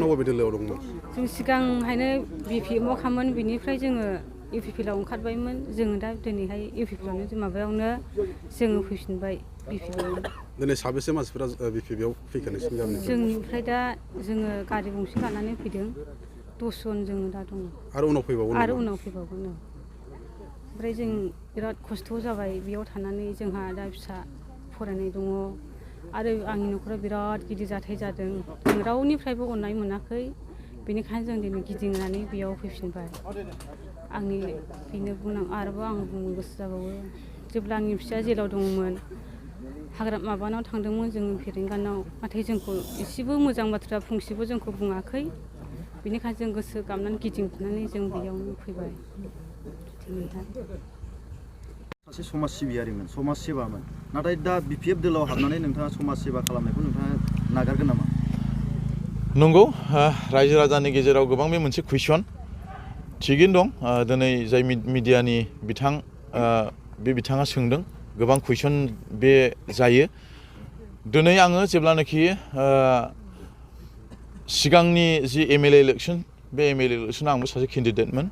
नोंथाङा बबे दोलोआव दंमोन? जों सिगांहायनो BPMआव खामोन बिनिफ्राय जोङो UPPLआव ओंखारबायमोन जोङो दा दिनैहाय UPPLआवनो माबायावनो जोङो फैफिनबाय BPPआव। दिनै साबेसे मानसिफोरा BPPआव फैखो नोंसिनि गामिनिफ्राय? जोंनिफ्राय दा जोङो गारि गंसे लानानै फैदों 10 जन जोङो दा दङ। आरो उनाव फैबावगोन नामा? आरो उनाव फैबावगोन औ। ओमफ्राय जों बिराद खस्थ' जाबाय बेयाव थानानै जोंहा दा फिसा फरायनाय दङ आरो आंनि न'खराव बिराद गिदिर जाथाय जादों जों रावनिफ्रायबो अननाय मोनाखै बेनिखायनो जों दिनै गिदिंनानै बेयाव फैफिनबाय। आंनि बेनो बुंनां आरोबाव आं बुंनो गोसो जाबावो जेब्ला आंनि फिसाया जेलाव दङमोन हाग्रा माबानाव थांदोंमोन जोङो फेरेंगानाव नाथाय जोंखौ एसेबो मोजां बाथ्रा फंसेबो जोंखौ बुङाखै बेनिखायनो जों गोसो गाबनानै गिदिंफिननानै जों बेयावनो फैबाय दिनैहाय। सासे समाज सिबियारिमोन समाज सेबामोन नाथाय दा BPF दोलोआव हाबनानै नोंथाङा समाज सेबा खालामनायखौ नोंथाङा नागारगोन नामा? नंगौ रायजो राजानि गेजेराव गोबां बे मोनसे कुइसन थिगैनो दं दिनै जाय मिडियानि बिथाङा सोंदों गोबां कुइसन बे जायो दिनै आङो जेब्लानाखि सिगांनि जि MLA इलेक्सन बे MLA इलेक्सनाव आंबो सासे केन्डिडेटमोन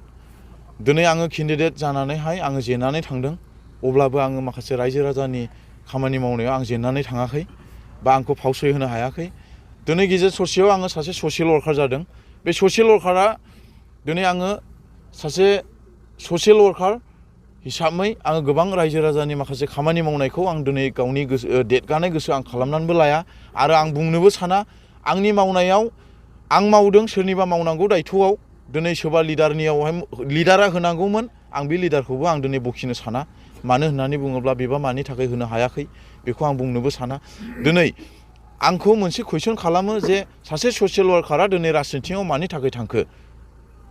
दिनै आङो केन्डिडेट जानानैहाय आङो जेननानै थांदों अब्लाबो आङो माखासे रायजो राजानि खामानि मावनायाव आं जेननानै थाङाखै बा आंखौ फावसय होनो हायाखै दिनै गेजेर ससेयाव आङो सासे ससियेल वार्कार जादों बे ससियेल वार्कारा दिनै आङो सासे ससियेल वार्कार हिसाबै आङो गोबां रायजो राजानि माखासे खामानि मावनायखौ आं दिनै गावनि गोसो देदगानाय गोसो आं खालामनानैबो लाया आरो आं बुंनोबो साना आंनि मावनायाव आं मावदों सोरनिबा मावनांगौ दायथ'आव दिनै सोरबा लिडारनियावहाय लिडारा होनांगौमोन आं बे लिडारखौबो आं दिनै बखिनो साना मानो होननानै बुङोब्ला बेबा मानि थाखाय होनो हायाखै बेखौ आं बुंनोबो साना दिनै आंखौ मोनसे कुइसन खालामो जे सासे ससियेल वार्कारा दिनै राजनितियाव मानि थाखाय थांखो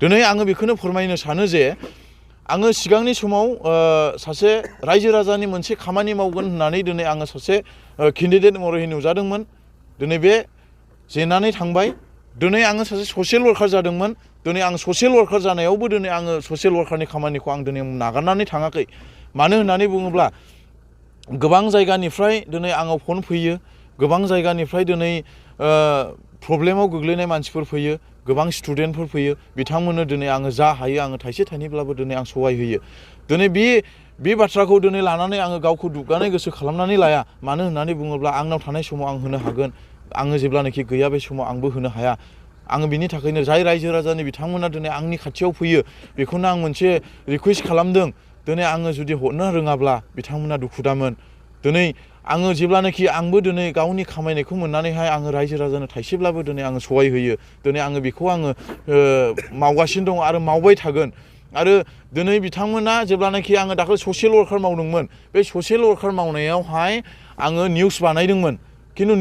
दिनै आङो बेखौनो फोरमायनो सानो जे आङो सिगांनि समाव सासे रायजो राजानि मोनसे खामानि मावगोन होननानै दिनै आङो सासे केन्डिडेट महरै नुजादोंमोन दिनै बे जेननानै थांबाय दिनै आङो सासे ससियेल वार्कार जादोंमोन दिनै आं ससियेल वार्कार जानायावबो दिनै आङो ससियेल वार्कारनि खामानिखौ आं दिनै नागारनानै थाङाखै मानो होननानै बुङोब्ला गोबां जायगानिफ्राय दिनै आङो फन फैयो गोबां जायगानिफ्राय दिनै प्रब्लेमाव गोग्लैनाय मानसिफोर फैयो गोबां स्टुडेन्टफोर फैयो बिथांमोननो दिनै आङो जा हायो आङो थाइसे थाइनैब्लाबो दिनै आं सहाय होयो दिनै बे बाथ्राखौ दिनै लानानै आङो गावखौ दुग्गानाय गोसो खालामनानै लाया मानो होननानै बुङोब्ला आंनाव थानाय समाव आं होनो हागोन आङो जेब्लानाखि गैया बे समाव आंबो होनो हाया आङो बिनि थाखायनो जाय रायजो राजानि बिथांमोना दिनै आंनि खाथियाव फैयो बेखौनो आं मोनसे रिकुवेस्ट खालामदों दिनै आङो जुदि हरनो रोङाब्ला बिथांमोना दुखु दामोन दिनै आङो जेब्लानाखि आंबो दिनै गावनि खामायनायखौ मोननानैहाय आङो रायजो राजानो थाइसेब्लाबो दिनै आङो सहाय होयो दिनै आङो बेखौ आङो मावगासिनो दङ आरो मावबाय थागोन आरो दिनै बिथांमोना जेब्लानाखि आङो दाखालि ससियेल वार्कार मावदोंमोन बे ससियेल वार्कार मावनायावहाय आङो निउस बानायदोंमोन खिन्थु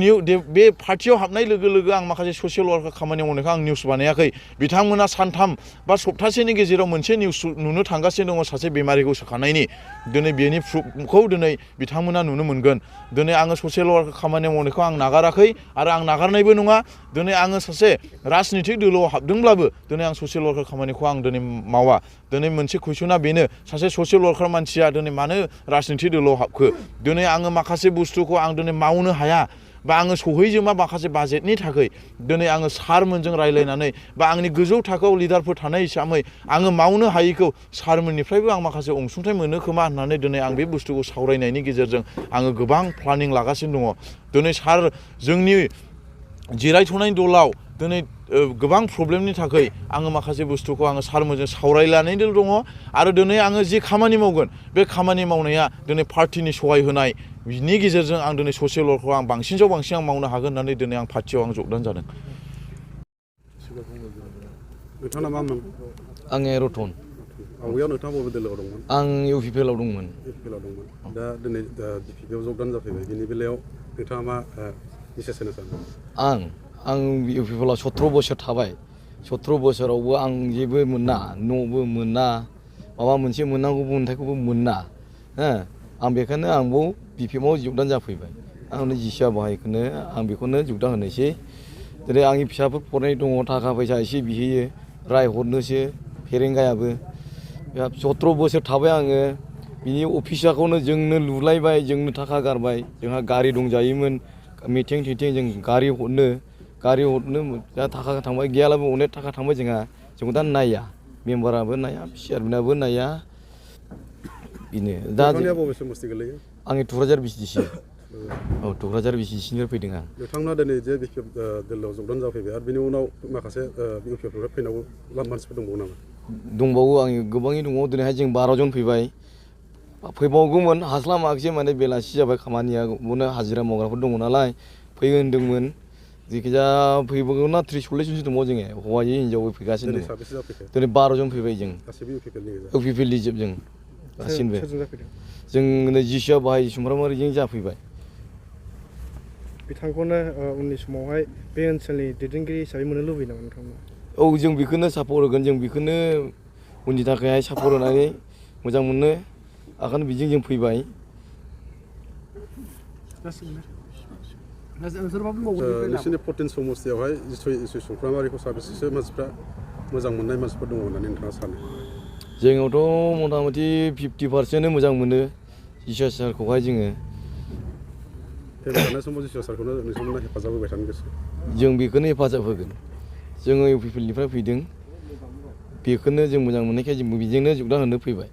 बे पार्टियाव हाबनाय लोगो लोगो आं माखासे ससियेल वार्कार खामानि मावनायखौ आं निउस बानायाखै बिथांमोना सानथाम बा सप्तासेनि गेजेराव मोनसे निउस नुनो थांगासिनो दङ सासे बेमारिखौ सोखानायनि दिनै बेनि प्रुफखौ दिनै बिथांमोना नुनो मोनगोन दिनै आङो ससियेल वार्कार खामानि मावनायखौ आं नागाराखै आरो आं नागारनायबो नङा दिनै आङो सासे राजनितिक दोलोआव हाबदोंब्लाबो दिनै आं ससियेल वार्कार खामानिखौ आं दिनै मावा दिनै मोनसे कुइसना बेनो सासे ससियेल वार्कार मानसिया दिनै मानो राजनितिक दोलोआव हाबखो दिनै आङो माखासे बुस्थुखौ आं दिनै मावनो हाया बा आङो सहैजोबा माखासे बाजेटनि थाखाय दिनै आङो सारमोनजों रायज्लायनानै बा आंनि गोजौ थाखोआव लिडारफोर थानाय हिसाबै आङो मावनो हायैखौ सारमोननिफ्रायबो आं माखासे अनसुंथाइ मोनो खोमा होननानै दिनै आं बे बुस्थुखौ सावरायनायनि गेजेरजों आङो गोबां प्लानिं लागासिनो दङ दिनै सार जोंनि जिरायथ'नाय दलाव दिनै गोबां प्रब्लेमनि थाखाय आङो माखासे बुस्थुखौ आङो सारमोनजों सावरायलायनानै दङ आरो दिनै आङो जि खामानि मावगोन बे खामानि मावनाया दिनै पार्टिनि सहाय होनाय बिनि गेजेरजों आं दिनै ससियेल वार्कखौ आं बांसिन आं मावनो हागोन होननानै दिनै आं पार्टियाव आं जगदान जादों। नोंथाङा मा मोन? आङो रतन। आवगायाव नोंथाङा बबे दोलोआव दंमोन? आं UPPLआव दंमोन। UPPLआव दंमोन। दा दिनै BPPआव जगदान जाफैबाय बिनि बेलायाव नोंथाङा मा मेसेज होनो सानो? आं UPPLआव 17 बोसोर थाबाय 17 बोसोरावबो आं जेबो मोना न'बो मोना माबा मोनसे मोननांगौ मोन्थायखौबो मोना आं बेखायनो आंबो BPMआव जगदान जाफैबाय आंनो जिसिया बाहायखौनो आं बेखौनो जगदान होनोसै जेरै आंनि फिसाफोर फरायनाय दङ थाखा फैसा एसे बिहैयो रायहरनोसो फेरेंगायाबो 17 बोसोर थाबाय आङो बिनि अफिसाखौनो जोंनो लुलायबाय जोंनो थाखा गारबाय जोंहा गारि दंजायोमोन मिथिं थिथिं जों गारि हरनो गारि हरनो थाखा थांबाय गैयालाबो अनेक थाखा थांबाय जोंखौ दा नाया मेम्बाराबो नाया चेयारमेनाबो नाया बेनो दा नोंथांनिया बबे समस्ति गोलैयो आंनि टुक्राझार बिसिडिसि औ टुक्राझार बिसिडिसिनिफ्राय फैदों आं नोंथांना दिनै जे बिपिएफ दोलोआव जगदान जाफैबाय आरो बिनि उनाव माखासे इउपिएफनिफ्राय फैनांगौ मानसिफोर दंबावो नामा दंबावो आंनि गोबाङै दङ दिनैहाय जों 12 जन फैबाय फैबावगौमोन हास्लाबाखिसै माने बेलासि जाबाय खामानिया बेयावनो हाजिरा मावग्राफोर दङ नालाय फैगोन होन्दोंमोन जिखिजाया फैबावगौना 30-40 जनसो दङ जोङो हौवायै हिन्जावबो फैगासिनो दिनै दङ साबेसे जाफैखो दिनै 12 जन फैबाय जों गासैबो इउपिएफनि गेजेराव इउपिपिएल जोब जों गासिबो सोरजों जाफैदों जों नै जिसुआ बाहाय सुमफ्रामारिजों जाफैबाय बिथांखौनो उननि समावहाय बे ओनसोलनि दैदेनगिरि हिसाबै मोननो लुबैयो नामा नोंथांमोना औ जों बेखौनो सापर्ट होगोन जों बेखौनो उननि थाखायहाय सापर्ट होनानै मोजां मोनो ओंखायनो बिजों जों फैबाय नोंसोरनि 14 समस्तियावहाय जिसु सुमफ्रामारिखौ साबेसेसो मानसिफ्रा मोजां मोननाय मानसिफोर दङ होननानै नोंथाङा सानो जोंनावथ' मथा मथि 50% मोजां मोनो जिसु सारखौहाय जोङो फैबाय थानाय समाव जिसु सारखौनो नोंथांमोना हेफाजाब होबाय थानो गोसो जों बेखौनो हेफाजाब होगोन जोङो इउपिपिएलनिफ्राय फैदों बेखौनो जों मोजां मोननायखाय जों बेजोंनो जगदान होनो फैबाय